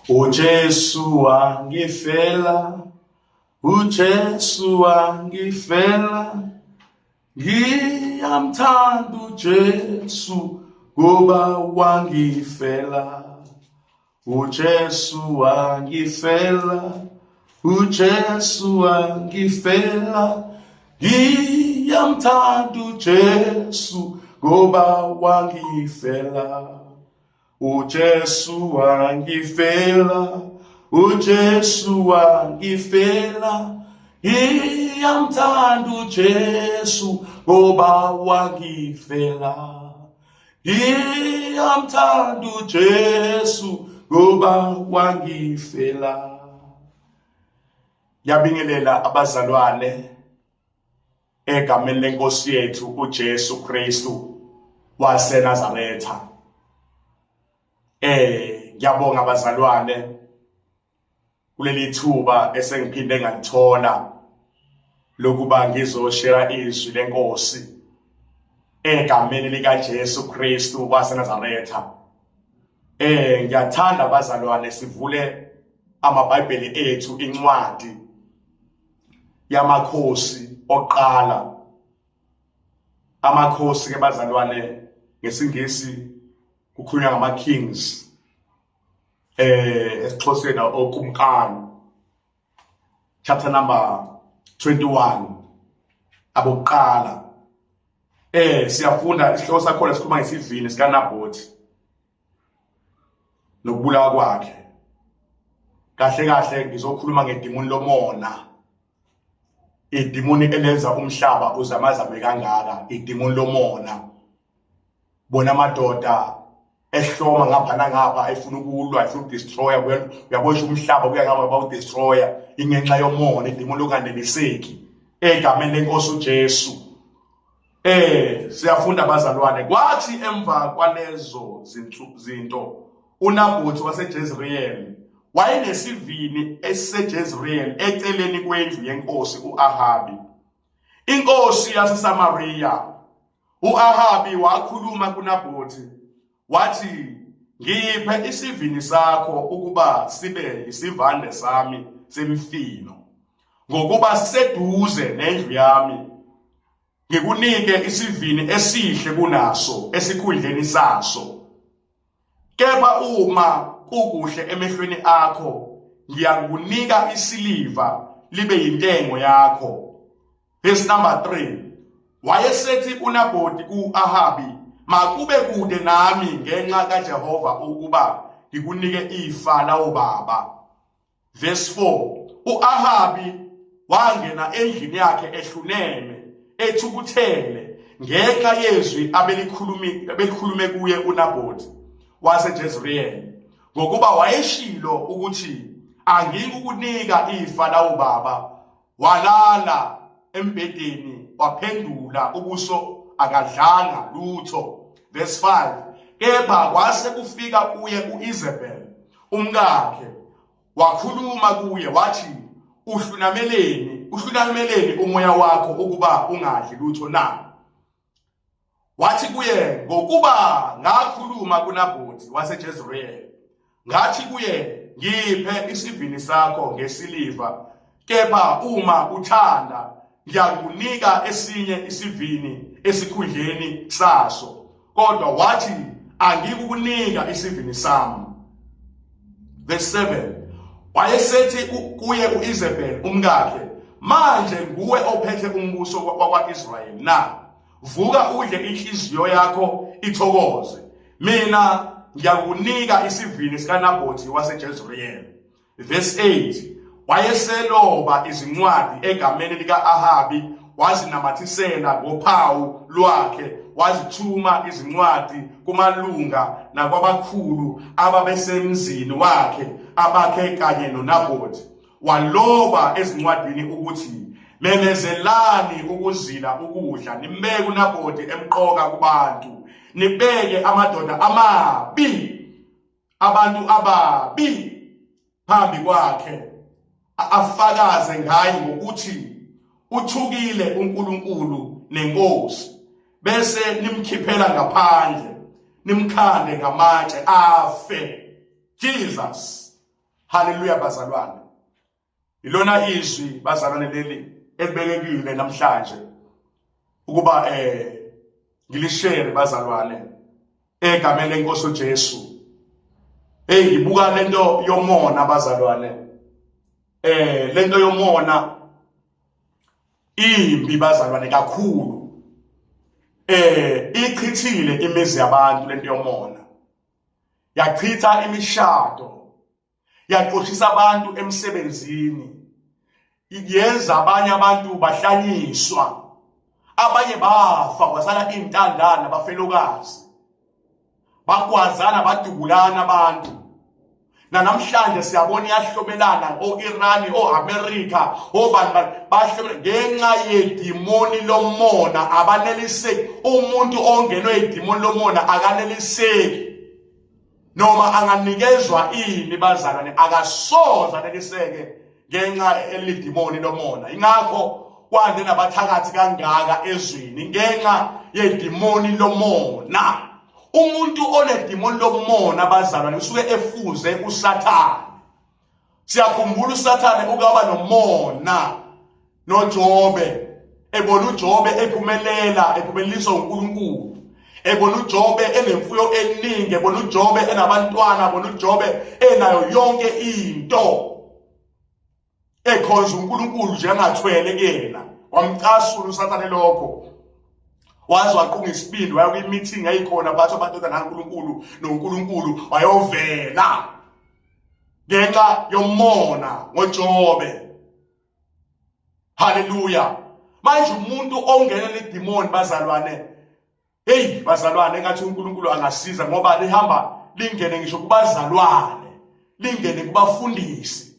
UJesu wangifela, uJesu wangifela, ngiyamthanda uJesu ngoba wangifela. UJesu wangifela, uJesu wangifela, ngiyamthanda uJesu ngoba wangifela. UJesu wangifela, uJesu wangifela, ngiyamthanda uJesu ngoba wangifela. Ngiyamthanda uJesu ngoba wangifela. Ngiyabingelela abazalwane egameni lenkosi yethu uJesu Kristu waseNazaretha. Ngiyabonga abazalwane kuleli thuba esengiphinde ngalithola lokuba ngizoshera izwi lenkosi egameni likaJesu Kristu waseNazaretha. Ngiyathanda abazalwane sivule amaBhayibheli ethu incwadi yamakhosi oqala. Amakhosi ke bazalwane ngesingisi kukhulunywa ngama kings, esiXhoseni okumkani, chapter number 21 abokuqala. Siyafunda isihloko sakhona sikhuluma ngesivini sikaNabhothi nokubulawa kwakhe. Kahle kahle ngizokhuluma ngedimoni lomona, idimoni elenza umhlaba uzamazame kangaka, idimoni lomona. Bona amadoda ehloma ngapha nangapha efuna ukulwa, efuna ukudestroya, uyabosha umhlaba kuya ngapha bawudestroya, ingenxa yomona, idimoni lokunganeliseki. Egameni lenkosi uJesu. Siyafunda abazalwane, kwathi emva kwalezo zinto uNabhothi waseJezreel wayenesivini esiseJezreel eceleni kwendlu yenkosi uAhabi, inkosi yaseSamaria. UAhabi wakhuluma kuNabhothi wathi, ngiphe isivini sakho ukuba sibe isivande sami semifino, ngokuba siseduze nendlu yami, ngikunike isivini esihle kunaso esikhundleni saso. Kepha uma kukuhle emehlweni akho, ngiyakunika isiliva libe yintengo yakho. Verse number 3, wayesethi uNabhoti ku-Ahabi, makube kude nami ngenxa kaJehova ukuba ngikunike ifa lawobaba. Verse 4, uAhabi wangena endlini yakhe ehluneme ethukuthele ngenxa yezwi abelikhulume kuye uNabhoti waseJezreel, ngokuba wayeshilo ukuthi angikukunika ifa lawobaba. Walala embhedeni waphendula ubuso, akadlanga lutho. Verse 5, kepha kwase kufika kuye uIsabel umkakhe, wakhuluma kuye wathi, uhlunameleni, uhlunameleni umoya wakho ukuba ungadli lutho na? Wathi kuye, ngokuba ngakhuluma kuNabhothi waseJezreel, ngathi kuye, ngiphe isivini sakho ngesiliva, kepha uma uthanda ngiyakunika esinye isivini esikhundleni saso. Kodwa wathi, angikukunika isivini sami. Verse 7, wayesethi kuye uIsabel umkakhe, manje nguwe ophethe umbuso wakwa-Israyeli na? Vuka udle, inhliziyo yakho ithokoze, mina ngiyakunika isivini sikaNabhothi waseJezreel. Verse 8, wayeseloba izincwadi egameni lika-Ahabi, wazinamathisela ngophawu lwakhe, wazithuma izincwadi kumalunga nakwabakhulu ababesemzini wakhe abakhe kanye noNabhothi. Waloba ezincwadini ukuthi, memezelani ukuzila ukudla, nimbeke uNabhoti emqoka kubantu, nibeke amadoda amabi, abantu ababi phambi kwakhe, afakaze ngaye ngokuthi uthukile uNkulunkulu nenkosi, bese nimkhiphela ngaphandle, nimkhande ngamatshe afe. Jesus. Haleluya bazalwane. Ilona izwi bazalwane leli elibekekile namhlanje ukuba ngilishare bazalwane egameni lenkosi uJesu. Hey, ngibuka lento yomona bazalwane. Lento yomona imbi bazalwane kakhulu. Ichithile imizi yabantu lento yomona. Yachitha imishado, yaxoshisa abantu emsebenzini, yenza abanye abantu bahlanyiswa, abanye bafa kwasala intandane, abafelokazi bagwazana, badubulana abantu. Nanamhlanje siyabona iyahlobelana o-Iran, o-America, obani bani bahlobelana ngenxa yedimoni lomona. Abaneliseki. Umuntu ongenwe idimoni lomona akaneliseki, noma anganikezwa ini bazalwane, akasoze aneliseke ngenxa elidimoni lomona. Ingakho kwande nabathakathi kangaka ezweni, ngenxa yedimoni lomona. Umuntu onedimoni lomona bazalwane usuke efuze uSathane. Siyakhumbula uSathane ukaba nomona noJobe, ebona uJobe ephumelela, ephumeleliswa uNkulunkulu, ebona uJobe enemfuyo eningi, ebona uJobe enabantwana, ebona uJobe enayo yonke into, ekhonza uNkulunkulu nje angathwele kuyena. Wamcasula uSathane lokho, waze waqunga isibindi waya kwi-meeting yayikhona bathi amadodana kaNkulunkulu noNkulunkulu, wayovela ngenxa yomona ngoJobe. Haleluya. Manje umuntu ongena ledimoni bazalwane, hey bazalwane, engathi uNkulunkulu angasiza, ngoba lihamba lingene ngisho kubazalwane, lingene kubafundisi.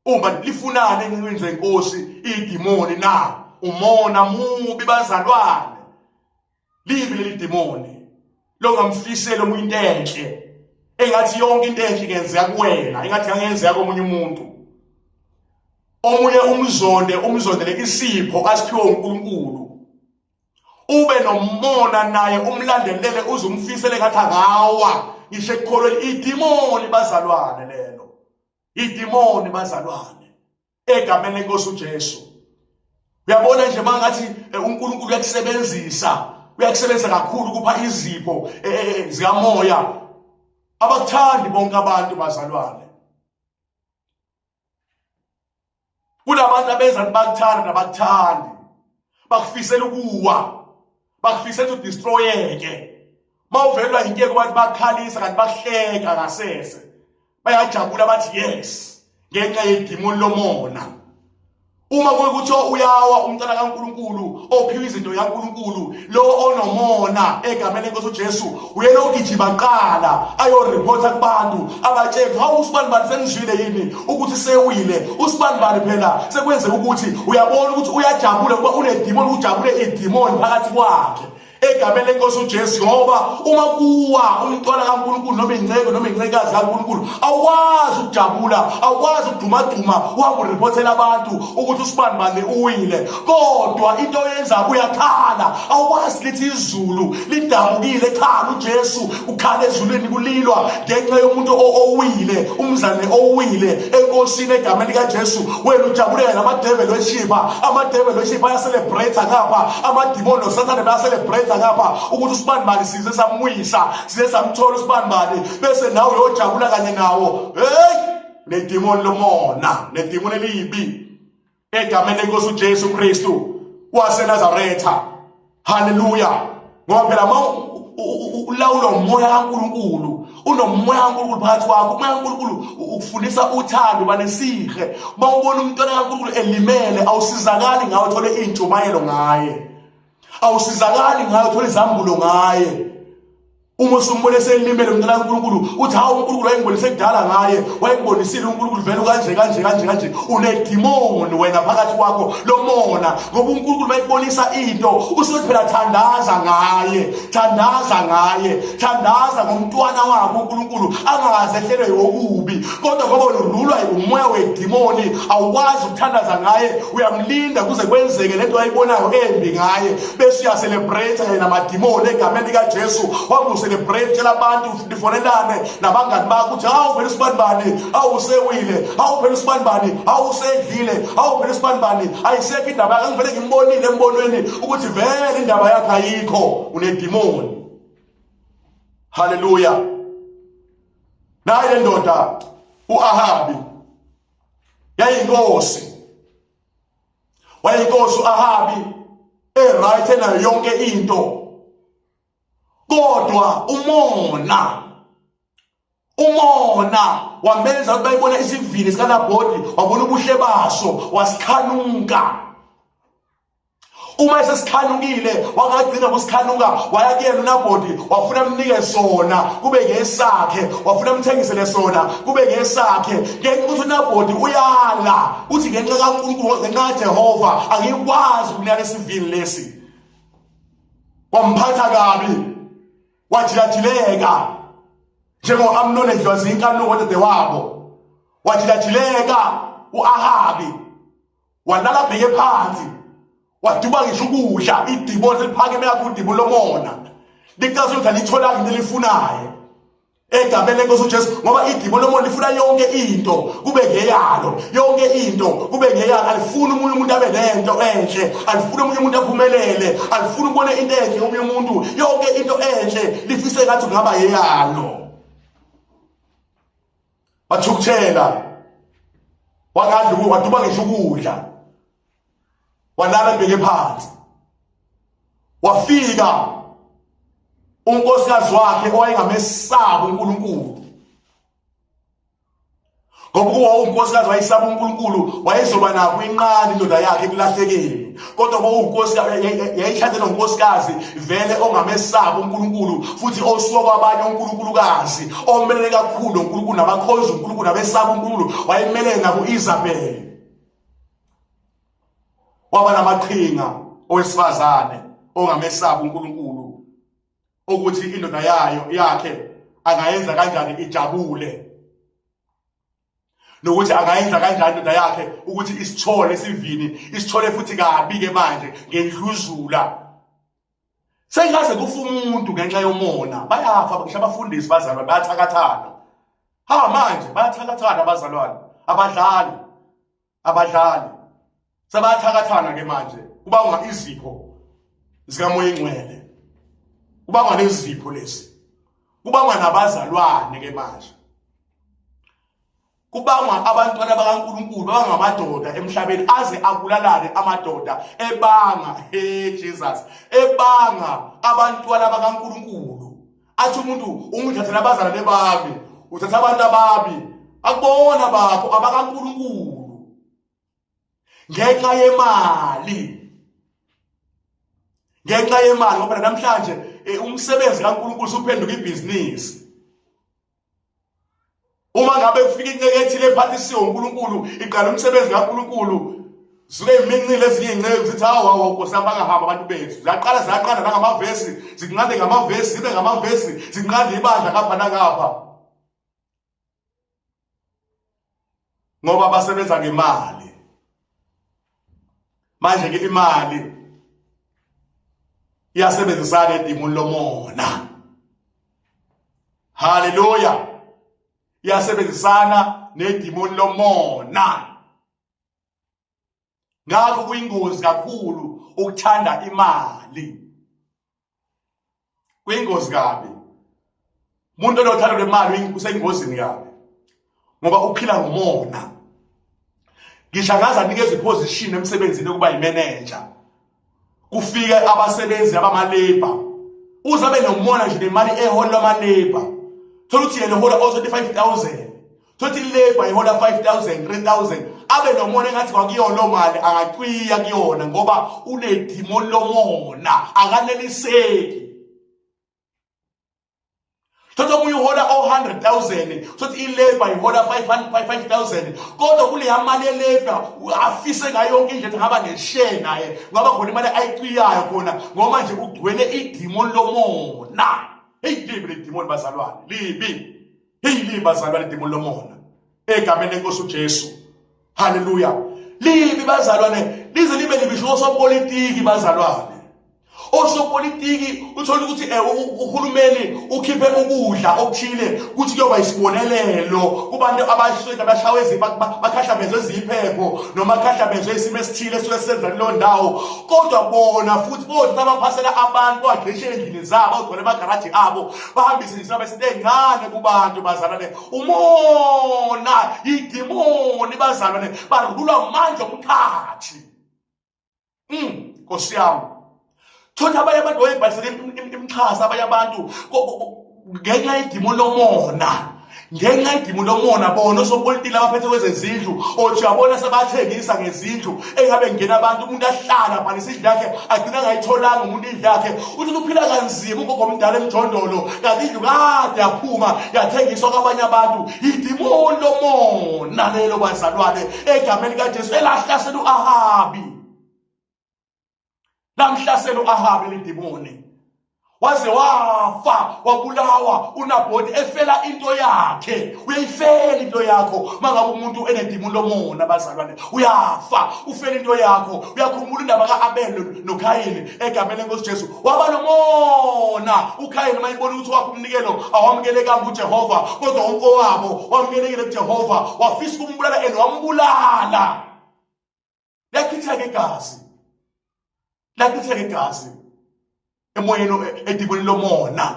Uma lifunana encekwini zenkosi idimoni na umona mubi bazalwane, libi leli dimoni longamfisela omunye into enhle, engathi yonke into enhle ingenzeka kuwena, engathi ingenzeka komunye umuntu. Omunye umzonde, umzondele isipho asiphiwe uNkulunkulu, ube nomona naye, umlandelele uze umfisele ngathi angawa ngisho ekukholweni. Idimoni bazalwane lelo, idimoni bazalwane, egameni lenkosi uJesu. Uyabona nje mangathi uNkulunkulu uyakusebenzisa, uyakusebenzisa kakhulu kupha izipho zikamoya. Abakuthandi bonke abantu bazalwane. Kunabantu abenza bakuthanda nabakuthandi, bakufisela ukuwa, bakufisela ukuthi udestroyeke. Mawuvelwa inkinga abantu bakhalisa kanti bahleka ngasese, bayajabula bathi yes, ngenxa yedimoni lomona. Uma kuyikuthi uyawa umntwana kaNkulunkulu ophiwa izinto yaNkulunkulu, lo onomona egameni lenkosi uJesu uyena ogijima qala ayoreporta kubantu, abatshele hawu usibani bani senizwile yini ukuthi sewile usibani bani, phela sekwenzeka ukuthi uyabona ukuthi uyajabula kuba unedimoni, ujabule idimoni phakathi kwakhe egameni lenkosi uJesu. Ngoba uma kuwa umntwana kaNkulunkulu noma inceke noma incekazi kaNkulunkulu, awukwazi ukujabula, awukwazi ukudumaduma uhambe ureportela abantu ukuthi usibani bani uwile, kodwa into oyenza uyakhala. Awukwazi lithi izulu lidabukile, khala uJesu, ukhala ezulwini kulilwa ngenxa yomuntu owile, umzane owile enkosini egameni likaJesu. Wena ujabulela namadevil worshipper, amadevil worshipper ayacelebrate ngapha, amadimoni nosathane bayacelebrate ngapha ukuthi usibani bani size samwisa, size samthola usibani bani, bese nawe uyojabula kanye nawo. Hey, nedimoni lomona, nedimoni elibi egameni lenkosi uJesu Kristu waseNazaretha. Haleluya. Ngoba phela uma ulawulwa umoya kaNkulunkulu, unomoya kaNkulunkulu phakathi kwakho, umoya kaNkulunkulu ukufundisa uthando, banesihe. Uma ubona umntwana kaNkulunkulu elimele, awusizakali ngawe uthole intshumayelo ngaye, awusizakali ngawe uthole izambulo ngaye. Uma usumbone selimele umntwana kaNkulunkulu, uthi hawu uNkulunkulu wayengibonise kudala ngaye, wayekubonisile uNkulunkulu vele kanje kanje kanje kanje. Unedimoni wena phakathi kwakho lomona, ngoba uNkulunkulu mayekubonisa into usuthi phela thandaza ngaye, thandaza ngaye, thandaza ngomntwana wakho uNkulunkulu angaze ehlelwe okubi. Kodwa ngoba ululwa umoya wedimoni, awukwazi ukuthandaza ngaye, uyamlinda kuze kwenzeke lento ayibonayo embi ngaye, bese uyacelebrate yena amadimoni egameni likaJesu. Wamuse Ucelebrate, tshela abantu, nifonelane nabangani bakho ukuthi hawu phela usibani bani, hawu usewile, hawu phela usibani bani, hawu usedlile, hawu phela usibani bani, ayisekho indaba yakhe, ngivele ngimbonile embonweni ukuthi vele indaba yakhe ayikho, unedimoni. Haleluya. Nayi le ndoda uAhabi yayinkosi, wayinkosi uAhabi, eright, enayo yonke into, kodwa umona wamenza ukuthi bayibona isivini sikaNabhoti, wabona ubuhle baso, wasikhanuka. Uma esesikhanukile, wangagcina kusikhanuka, waya kuyena uNabhoti, wafuna amnike sona kube ngesakhe, wafuna amthengisele sona kube ngesakhe. Ngenxa ukuthi uNabhoti uyala, uthi ngenxa kaNkulunkulu, ngenxa kaJehova, angikwazi ukunika lesivini lesi. Kwamphatha kabi, wajilajileka njengo-Amnoni edliwa zinkanuko dadewabo. Wajilajileka u-Ahabi, walala bheke phansi, waduba ngisho ukudla. Idimoni seliphakeme kakhulu, idimoni lomona licaza ukuthi alitholanga into elifunayo egameni lenkosi uJesu, ngoba idimoni lomona lifuna yonke into kube ngeyalo, yonke into kube ngeyalo. Alifuni omunye umuntu abe nento enhle, alifuni omunye umuntu aphumelele, alifuni ukubona into enhle omunye umuntu. Yonke into enhle lifise ngathi kungaba yeyalo. Wathukuthela, wangadla, waduba ngisho ukudla, walala ebheke phansi. Wafika unkosikazi wakhe owayengamesabi uNkulunkulu, ngoba kuwa unkosikazi wayesaba uNkulunkulu, wayezoba nakho inqani indoda yakhe ekulahlekeni. Kodwa kuwa unkosikazi, yayishade nonkosikazi vele ongamesabi uNkulunkulu, futhi osuka kwabanye onkulunkulukazi, omelele kakhulu uNkulunkulu nabakhonza uNkulunkulu nabesaba uNkulunkulu, wayemelele nabo Isabel. Waba namaqhinga owesifazane ongamesabi uNkulunkulu ukuthi indoda yayo yakhe angayenza kanjani ijabule, nokuthi angayenza kanjani indoda yakhe ukuthi isithole isivini, isithole futhi kabi ke manje ngendluzula. Sengaze kufa umuntu ngenxa yomona. Bayafa ngisho abafundisi, bazalwane, bayathakathana. Ha, manje bayathakathana abazalwane, abadlali, abadlali sebayathakathana ke manje, kubangwa izipho zikaMoya Ingcwele, kubangwa lezipho lezi, kubangwa nabazalwane ke manje, kubangwa abantwana bakaNkulunkulu bangamadoda emhlabeni, aze abulalane amadoda ebanga, hey Jesus, ebanga abantwana bakaNkulunkulu. Athi umuntu ungithathela abazalwane bami, uthatha abantu ababi, akubona bakho abakaNkulunkulu, ngenxa yemali, ngenxa yemali. Ngoba namhlanje umsebenzi kaNkulunkulu usuphenduka ibhizinisi. Uma ngabe kufika inceke ethile ephathisiwe uNkulunkulu, iqala umsebenzi kaNkulunkulu, suke imincile ezinye iy'nceku zithi hawu hawu nkosi yami, bangahamba abantu bethu. Ziyaqala, ziyaqala nangamavesi, zinqande ngamavesi, zibe ngamavesi, zinqande ibandla ngapha nangapha, ngoba basebenza ngemali. Manje ke imali iyasebenzisana edimoni lomona. Haleluya, iyasebenzisana nedimoni lomona. Ngakho kuyingozi kakhulu ukuthanda imali, kuyingozi kabi. Umuntu onothando lwemali usengozini kabi, ngoba uphila ngomona. Ngisho angaze anikezwe iposition emsebenzini yokuba yimanager, kufike abasebenzi abama-labour, uze abe nomona nje nemali ehola ama-labour. Thola ukuthi yena uhola o-25 000, thola ukuthi i-labour ihola 5000, 3000, abe nomona engathi kwakuyona loo mali angacwiya kuyona, ngoba unedimoni lomona, akaneliseki. Thothi omunye uhola o-100 000, thothi i-labour ihola 5000, kodwa kuleya mali ye-labour afise ngayo yonke indlela ngaba ne-share naye, ngaba khona imali ayicwiyayo khona, ngoba nje ugcwele idimoni lomona. Heyi, libi le dimoni bazalwane, libi. Heyi, libi bazalwane idimoni lomona, egameni lenkosi uJesu. Haleluya. Libi bazalwane, lize libe libi osopolitiki bazalwane. Osopolitiki uthola ukuthi uhulumeni ukhiphe ukudla okuthile kuthi kuyoba isibonelelo kubantu abaswele abashawe bakhahlamezwe iziphepho noma khahlamezwe isimo esithile esuke senza kuleyo ndawo, kodwa bona futhi bodla abaphasela abantu bagqishe endlini zabo bagcwele amagaraji abo bahambise nje bese encane kubantu bazalwane. Umona idimoni bazalwane, barulwa manje umkhathi. Nkosi yami, thola abanye abantu oyibhalisele imxhasa abanye abantu ngenxa yedimoni lomona, ngenxa yedimoni lomona. Bona osopolitiki abaphethe kwezezindlu, othi uyabona sebathengisa ngezindlu engabe ngena abantu, umuntu ahlala abhalise indlu yakhe agcina angayitholanga umuntu indlu yakhe, uthi uphila kanzima ugogo omdala emjondolo, kanti indlu kade yaphuma yathengiswa kwabanye abantu. Idimoni lomona lelo bazalwane, egameni likaJesu, elahlasela uAhabi, lamhlasela uAhabi lidimoni, waze wafa wabulawa uNabhoti efela into yakhe. Uyayifela into yakho mangabe umuntu enedimoni lomona bazalwane, uyafa ufela into yakho. Uyakhumbula indaba kaAbel noKhayini egameni lenkosi Jesu, waba nomona uKhayini mayibona ukuthi wakhe umnikelo awamukelekanga kuJehova, kodwa umfowabo wamukelekile kuJehova, wafisa ukumbulala and wambulala. Lachitheka igazi, lachitheka igazi emoyeni edibweni lomona.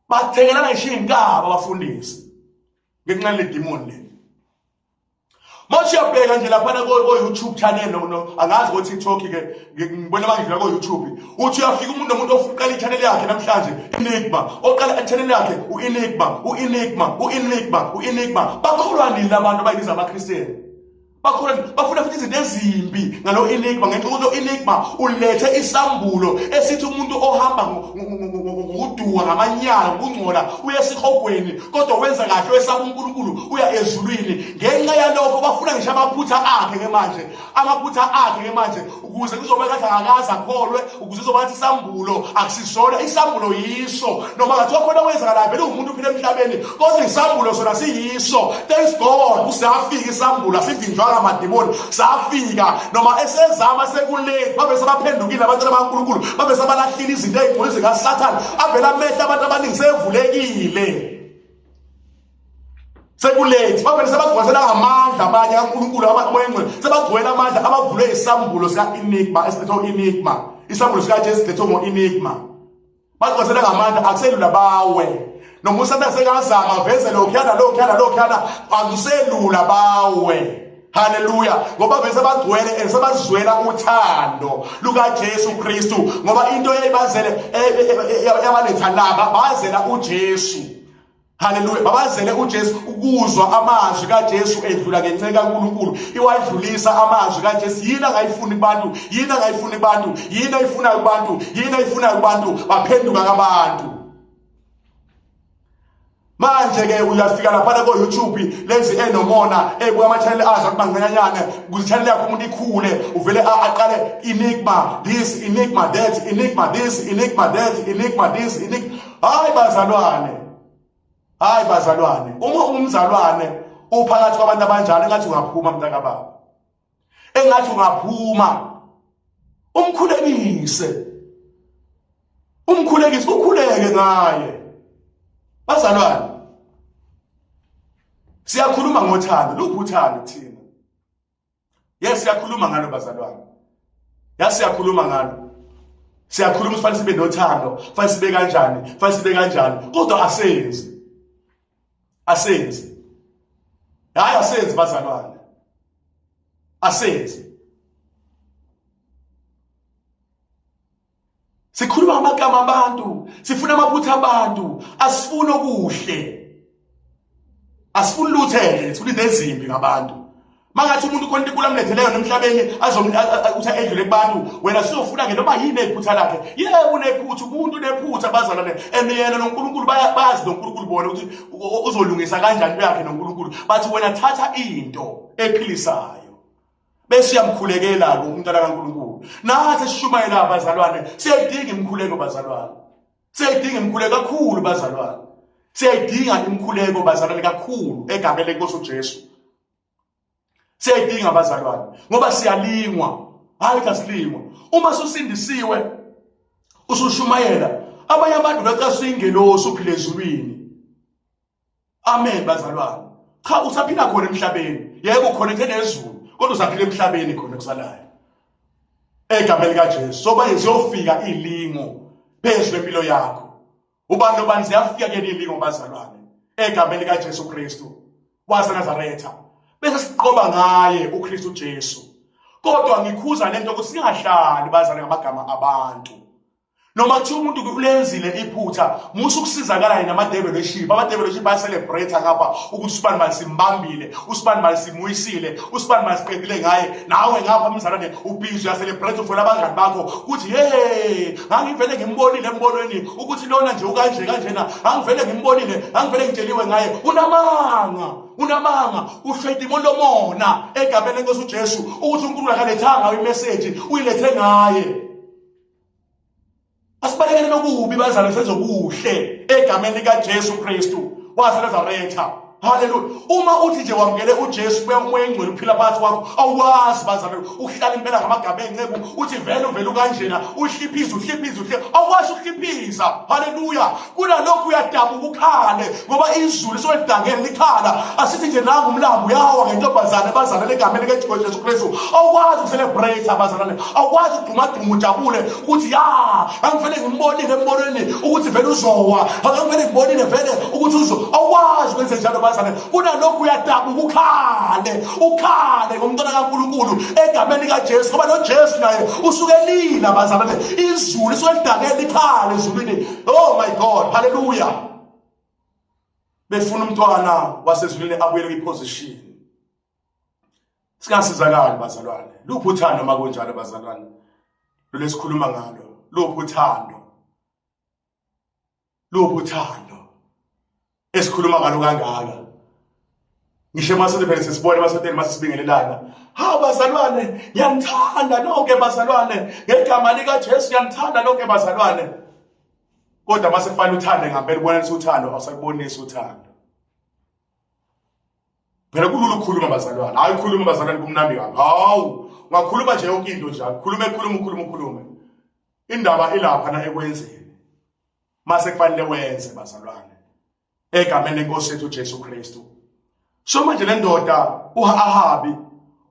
Bathengelana ngisho iy'nkaba abafundisi ngenxa ledimoni leli. Manje uyabheka nje laphana ko-YouTube channel, no angazi ko-TikTok ke, ngibona mangidlula ko-YouTube, uthi uyafika umuntu nomuntu oqala i-channel yakhe namhlanje Enigma, oqala i-channel yakhe u-Enigma, u-Enigma, u-Enigma, u-Enigma. Bakholwa nini abantu abayibiza amaKristian? Bakholwa bafuna futhi izinto ezimbi ngalo Enigma, ngenxa yokuthi lo Enigma ulethe isambulo esithi umuntu ohamba ngokuduka ngamanyala ngokungcola uya esihogweni, kodwa wenza kahle wesaba uNkulunkulu uya ezulwini. Ngenxa yalokho bafuna ngisho amaphutha akhe ke manje, amaphutha akhe ke manje, ukuze kuzoba ngathi akakaze akholwe, ukuze kuzoba ngathi isambulo akusisona. Isambulo yiso, noma ngathiwa khona kwenzakalayo, vele umuntu uphila emhlabeni, kodwa isambulo sona siyiso. Thanks God usafika isambulo, asivinjwanga amadimoni, safika noma esezama sekulate, babe sebaphendukile abantwana bakaNkulunkulu, babe sebalahlile izinto ey'ngcwele zikaSathane, avele amehlo abantu abaningi sevulekile. Sekulate, bavele sebagcwalisela ngamandla abanye kaNkulunkulu, abamoya engcwele sebagcwele amandla, abavule isambulo sika-Enigma esilethwe u-Enigma, isambulo sikaJesu silethwe ngo-Enigma, bagcwalisele ngamandla, akuselula bawe. Noma uSathane sekazama aveze lokhuyana lokhuyana lokhuyana, akuselula bawe. Haleluya, ngoba vese bagcwele sebazwela uthando lukaJesu Kristu, ngoba into eyayibazele yabaletha laba bazela uJesu. Haleluya, babazele uJesu ukuzwa amazwi kaJesu edlula ngenceku kaNkulunkulu, iwadlulisa amazwi kaJesu. Yini angayifuni kubantu? Yini angayifuni kubantu? Yini ayifunayo kubantu? Yini ayifunayo kubantu? Baphenduka kabantu. Manje ke uyafika laphana ko YouTube, lezi enomona ebuka ama channel azo kubanqanyane, ukuze channel yakho umuntu ikhule, uvele aqale enigma this, enigma that, enigma this, enigma that, enigma this, enigma. Hayi bazalwane, hayi bazalwane, uma umzalwane uphakathi kwabantu abanjalo, engathi ungaphuma mntakababa, engathi ungaphuma umkhulekise, umkhulekise, ukhuleke ngaye. Bazalwane, siyakhuluma ngothando, luphi uthando kuthina? Yes, siyakhuluma ngalo bazalwane, yasi siyakhuluma ngalo, siyakhuluma sifanele sibe nothando, fanele sibe kanjani, fanele sibe kanjani, kodwa asenzi, asenzi, hayi asenzi bazalwane, asenzi. Sikhuluma amagama abantu, sifuna amaphutha abantu, asifuni okuhle, asifuni lutho enhle, sifuna into ezimbi ngabantu. Mangathi umuntu khona into inkulu amletheleyo emhlabeni uthi edlule kubantu, wena sizofuna ke noma yini ephutha lakhe. Yebo unephutha, umuntu unephutha bazalwane, and yena noNkulunkulu bayazi noNkulunkulu bona ukuthi uzolungisa kanjani into yakhe noNkulunkulu. Bathi wena thatha into ephilisayo bese uyamkhulekela ke umntwana kaNkulunkulu. Nathi esishumayela abazalwane siyayidinga imikhuleko bazalwane, siyayidinga imikhuleko kakhulu bazalwane, siyayidinga imikhuleko bazalwane kakhulu egameni lenkosi uJesu. Siyayidinga bazalwane ngoba siyalingwa. Hayi ukuthi asilingwa. Uma susindisiwe usushumayela abanye abantu bacaswa ingelosi uphile ezulwini. Amen bazalwane. Cha usaphila khona emhlabeni. Yebo ukhonethe nezulu kodwa usaphila emhlabeni khona kusalayo. Egameni likaJesu. So manje ziyofika ilingo phezu kwempilo yakho. Ubani nobani ziyafika kuyena ilingo bazalwane. Egameni likaJesu Kristu waseNazaretha. Bese siqoba ngaye uKristu Jesu. Kodwa ngikhuza lento ukuthi singahlali bazalwane ngamagama abantu. Noma kuthiwa umuntu ulenzile iphutha, musa ukusizakala yena ama-devil worship. Ama-devil worship ayacelebrate ngapha ukuthi usibani mali simbambile, usibani mali simuyisile, usibani mali siqedile ngaye. Nawe ngapha mzalwane ubhizi uyacelebrate ufuna abangani bakho ukuthi hey, ngangivele ngimbonile embonweni ukuthi lona nje ukanje kanjena, ngangivele ngimbonile, ngangivele ngitsheliwe ngaye. Unamanga. Unamanga usho idimoni lomona egameni lenkosi uJesu ukuthi uNkulunkulu akalethanga imessage uyilethe ngaye. Asibalekele lokubi bazalwane senze okuhle egameni likaJesu Kristu waseNazaretha. Haleluya. Uma uthi nje wamukele uJesu kuya umoya engcwele uphila phakathi kwakho, awukwazi bazalwane ukuhlala impela ngamagama enceku uthi vele uvele ukanjena, uhliphiza uhliphiza uhle. Awukwazi ukuhliphiza. Haleluya. Kunalokhu uyadabuka ukhale ngoba izulu lisuke lidangele likhala. Asithi nje nangu umlambo uyawa ngentombazane bazalwane egameni likaJesu Kristu. Awukwazi ukucelebrate abazalwane. Awukwazi ukugxuma ujabule ukuthi ya angivele ngimbonile embonweni ukuthi vele uzowa. Angivele ngibonile vele ukuthi uzo. Awukwazi ukwenze njalo bazalwane. Kunalokhu uyadabuka ukhale. Ukhale ngomntwana kaNkulunkulu egameni likaJesu ngoba lo Jesu naye usuke elila bazalwane. Izulu lisuke lidangele likhala ezulwini. Oh my God, hallelujah. Befuna umntwana wasezulwini abuyele kwiposition. Singasizakali bazalwane. Luphi uthando makunjalo bazalwane? Lolesikhuluma ngalo. Luphi uthando? Luphi uthando? Esikhuluma ngalo kangaka. Ngisho emasontweni phela sisibona emasontweni masisibingelelana. Hawu bazalwane, ngiyanithanda nonke bazalwane. Ngegama likaJesu ngiyanithanda nonke bazalwane. Kodwa mase kufanele uthande ngempela ubonisa uthando awusalubonisi uthando. Phela kulula ukukhuluma bazalwane. Hayi ukukhuluma bazalwane kumnandi kabi. Hawu, ungakhuluma nje yonke into njalo. Khuluma khuluma ukhuluma ukhulume. Indaba ilapha na ekwenzeni. Mase kufanele wenze bazalwane. Egameni lenkosi yethu uJesu Kristu. So manje le ndoda uAhabi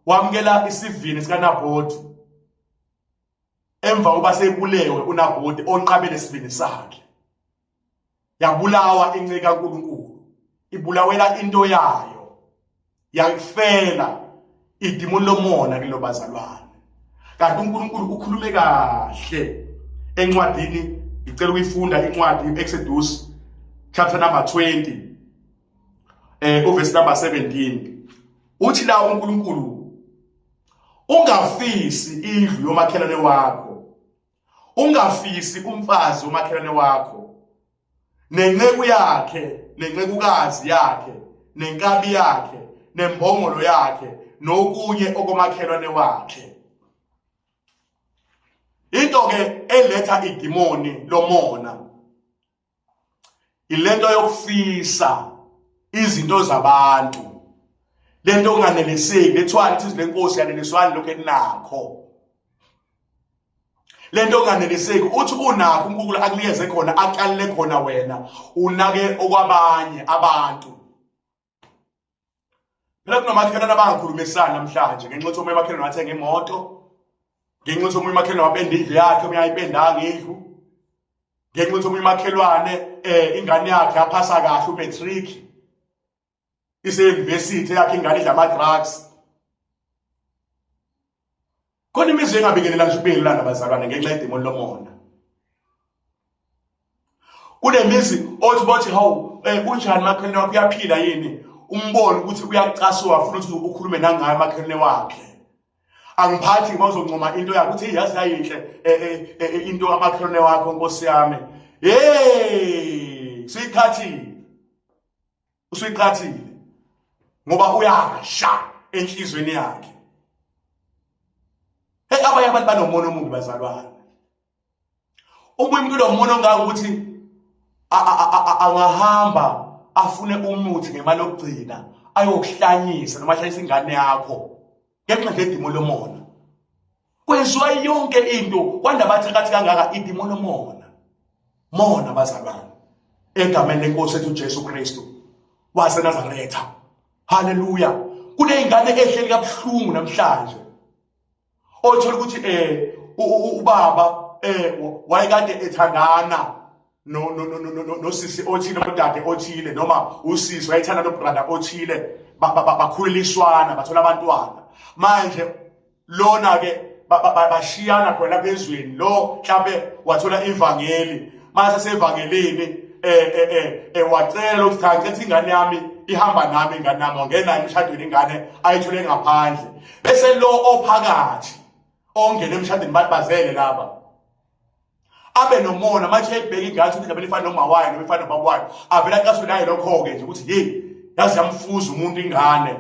wamukela isivini sikaNabhoti emva kokuba sebulewe uNabhoti onqabele isivini sakhe. Yabulawa inceka kaNkulunkulu ibulawela into yayo yayifela idimoni lomona kulo bazalwane. Kanti uNkulunkulu ukhulume kahle encwadini, ngicela ukuyifunda incwadi Exodus chapter number 20 uverse number 17. Uthi la uNkulunkulu, ungafisi indlu yomakhelwane wakho, ungafisi umfazi womakhelwane wakho, nenceku yakhe, nencekukazi yakhe, nenkabi yakhe, nembongolo yakhe, nokunye okomakhelwane wakhe. Into ke eletha idimoni lomona ilento yokufisa izinto zabantu, lento onganeliseki lethwani ithi lenkosi yaneliswani lokho enakho, lento onganeliseki uthi unakho uNkulunkulu akunikeze khona akalele khona wena unake okwabanye abantu. Phela kunomakhelwane abangakhulumisani namhlanje ngenxa yokuthi omunye umakhelwane wathenga imoto, ngenxa yokuthi omunye umakhelwane wapenda indlu yakhe, omunye ayipendanga indlu, ngenxa yokuthi omunye umakhelwane ingane yakhe yaphasa kahle umatric, ise-university yakhe ingane idla ama-drugs. Khona imizi engabingelelani ngisho ukubingelelana abazalwane ngenxa yedimoni lomona. Kunemizi othi bothi hawu unjani makhelwane wakho, uyaphila yini? Umbone ukuthi uyacasuka afuna ukuthi ukhulume nangaye makhelwane wakhe. Angiphathi uma uzoncoma into yakho uthi yazi yayinhle into kamakhelwane wakho nkosi yami. Hey, siyiqhathile. Usuyiqhathile ngoba uyasha enhlizweni yakhe. Hey, abanye abantu banomona omubi bazalwane. Ubuye umuntu lomona ongaka ukuthi angahamba afune umuthi ngemali yokugcina ayokuhlanyisa noma ahlanyise ingane yakho ngenxa nje edimo lomona. Kwenziwa yonke into kwanda bathakathi kangaka idimoni lomona. Mona bazalwane. Egameni lenkosi ethu Jesu Kristu waseNazaretha. Haleluya. Kunezingane ehleli kabuhlungu namhlanje. Othola ukuthi ubaba wayekade ethandana no no no no no nosisi othile nodade othile noma usisi wayethanda nobrother othile, bakhuleliswana bathola abantwana. Manje lona ke bashiyana khona lapha ezweni, lo mhlambe wathola ivangeli, mase sevangelini wacela ukuthi cha, ngicela ingane yami ihamba nami, ingane yami wangena emshadweni, ingane ayithole ngaphandle. Bese lo ophakathi ongena emshadweni bathi bazele laba abe nomona, manje uyayibheka ingane ukuthi indaba ifana noma wayo noma ifana nobaba wayo, avela aqaswe naye lokho-ke nje ukuthi hey, yazi yamfuza umuntu ingane,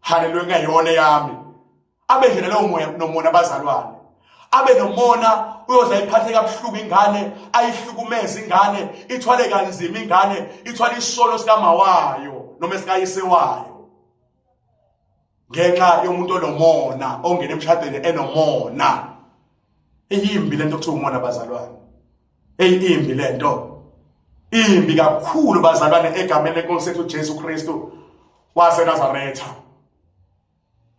haleluya, kungeyona eyami. Abe nje nalowo moya nomona abazalwane, abe nomona, uyoze ayiphathe kabuhlungu ingane, ayihlukumeze ingane, ithwale kanzima ingane, ithwale isono sikamawayo noma esikayise wayo ngenxa yomuntu onomona ongena emshadweni enomona. Eyimbi lento kuthiwa umona bazalwane, eyimbi lento, imbi kakhulu bazalwane, egameni lenkosi ethu Jesu Kristu waseNazaretha.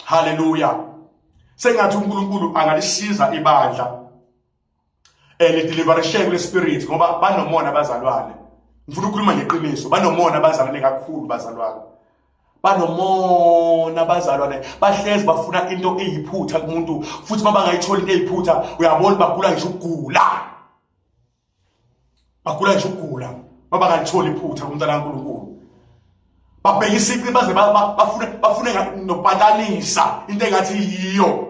Haleluya. Sengathi uNkulunkulu angalisiza ibandla lideliverishe kule spirit, ngoba banomona abazalwane. Ngifuna ukukhuluma ngeqiniso, banomona abazalwane kakhulu bazalwane, banomona abazalwane, bahlezi bafuna into eyiphutha kumuntu, futhi uma bangayitholi into eyiphutha, uyabona bagula ngisho ukugula, bagula ngisho ukugula mabangalitholi iphutha kumntana kaNkulunkulu. Babheka isici baze bafune nokupatanisa into engathi yiyo.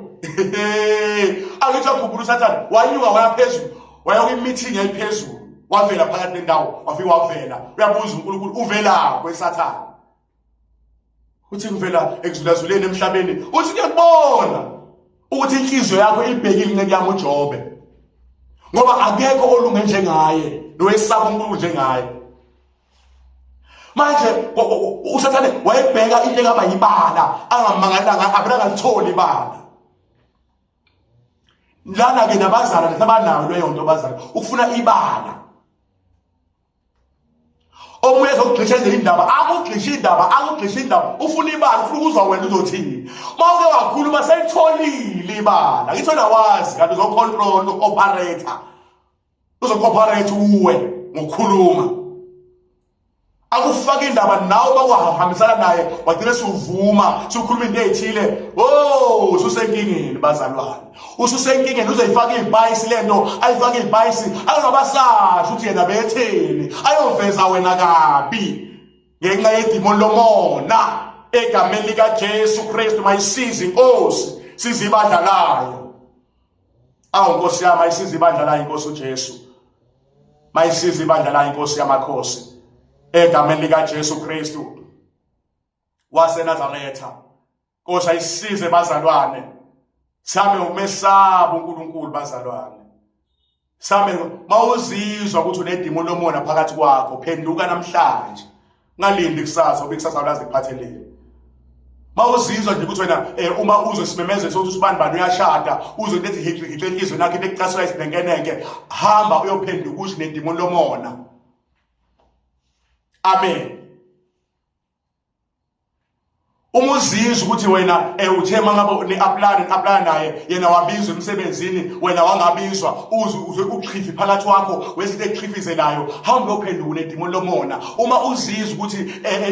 Angithi wakhumbula uSathane wanyuka waya phezulu, waya kwi-meeting yayiphezulu, wavela phakathi nendawo, wafika wavela, uyabuza uNkulunkulu, uvela kweSathane? Uthi ngivela ekuzulazuleni emhlabeni. Uthi ngiyakubona ukuthi inhliziyo yakho ibhekile inceku yami uJobe, ngoba akekho olunge njengaye nowesaba uNkulunkulu njengaye. Manje uSathane wayebheka into engaba yibala, angamangalanga, avela angalitholi ibala. Lana ke nabazalwane sabanayo leyo nto bazalwane, ukufuna ibala. Omunye ezokugxisha nje indaba, akugxisha indaba, akugxisha indaba, ufuna ibala, ufuna ukuzwa wena uzothini. Uma uke wakhuluma selitholile ibala, ngithi wena wazi kanti uzocontrol operator, uzocorporate uwe ngokukhuluma, akufaka indaba nawe, bakwahambisana naye, wagcina suvuma sukhuluma into ey'thile. Oh, ususenkingeni bazalwane, ususenkingeni. Uzoyifaka iy'payisi lento, ayifake iy'payisi, angabasasho ukuthi yena betheni, ayoveza wena kabi ngenxa yedimoni lomona. Egameni likaJesu Kristu, mayisize inkosi, size ibandla layo. Awu Nkosi yami, ayisize ibandla layo inkosi uJesu, mayisize ibandla layo inkosi yamakhosi, egameni likaJesu Kristu waseNazaretha. Nkosi ayisize bazalwane, same ukumesaba uNkulunkulu bazalwane. Same mawuzizwa ukuthi unedimoni lomona phakathi kwakho, phenduka namhlanje, ungalindi kusasa, ngoba ikusasa awulazi kuphatheleni. Mawuzizwa nje ukuthi wena uma uzwe isimemezelo sokuthi usibani bani uyashada, uzwe into ethi hiqi hiqi enhliziyweni yakho, into ekucasula isinenkenenke, hamba uyophenduka usho nedimoni lomona. Amen. Uma uzizwa ukuthi wena uthe mangabe ni-apply naye, yena wabizwa emsebenzini, wena wangabizwa, uzwe uzwe uxhifi phakathi kwakho wezinto ekuxhifizelayo, hamba uyophenduka nedimoni lomona. Uma uzizwa ukuthi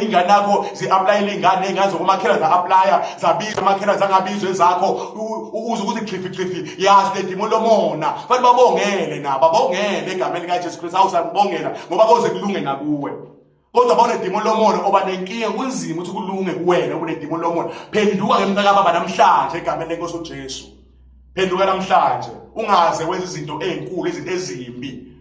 ingane yakho zi-applyele ingane, iy'ngane zokomakhela za-applya, zabizwa amakhela, zangabizwa ezakho, uzwe ukuthi xhifi xhifi, yazi nedimoni lomona. Fanele babongele nabo, babongele egameni likaJesu Kristu. Awusakubongela ngoba koze kulunge ngakuwe. Kodwa bawunedimoni lomona, oba nenkinga, kunzima ukuthi kulunge kuwena ubunedimoni lomona. Phenduka ke mntakababa namhlanje egameni lenkosi uJesu. Phenduka namhlanje, ungaze wenze izinto ezinkulu, izinto ezimbi,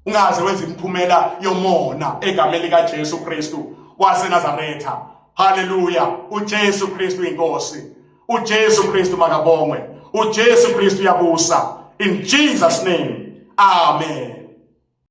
ungaze wenze imiphumela yomona, egameni likaJesu Kristu waseNazaretha. Haleluya! UJesu Kristu inkosi, uJesu Kristu makabongwe, uJesu Kristu uyabusa, in Jesus name, amen.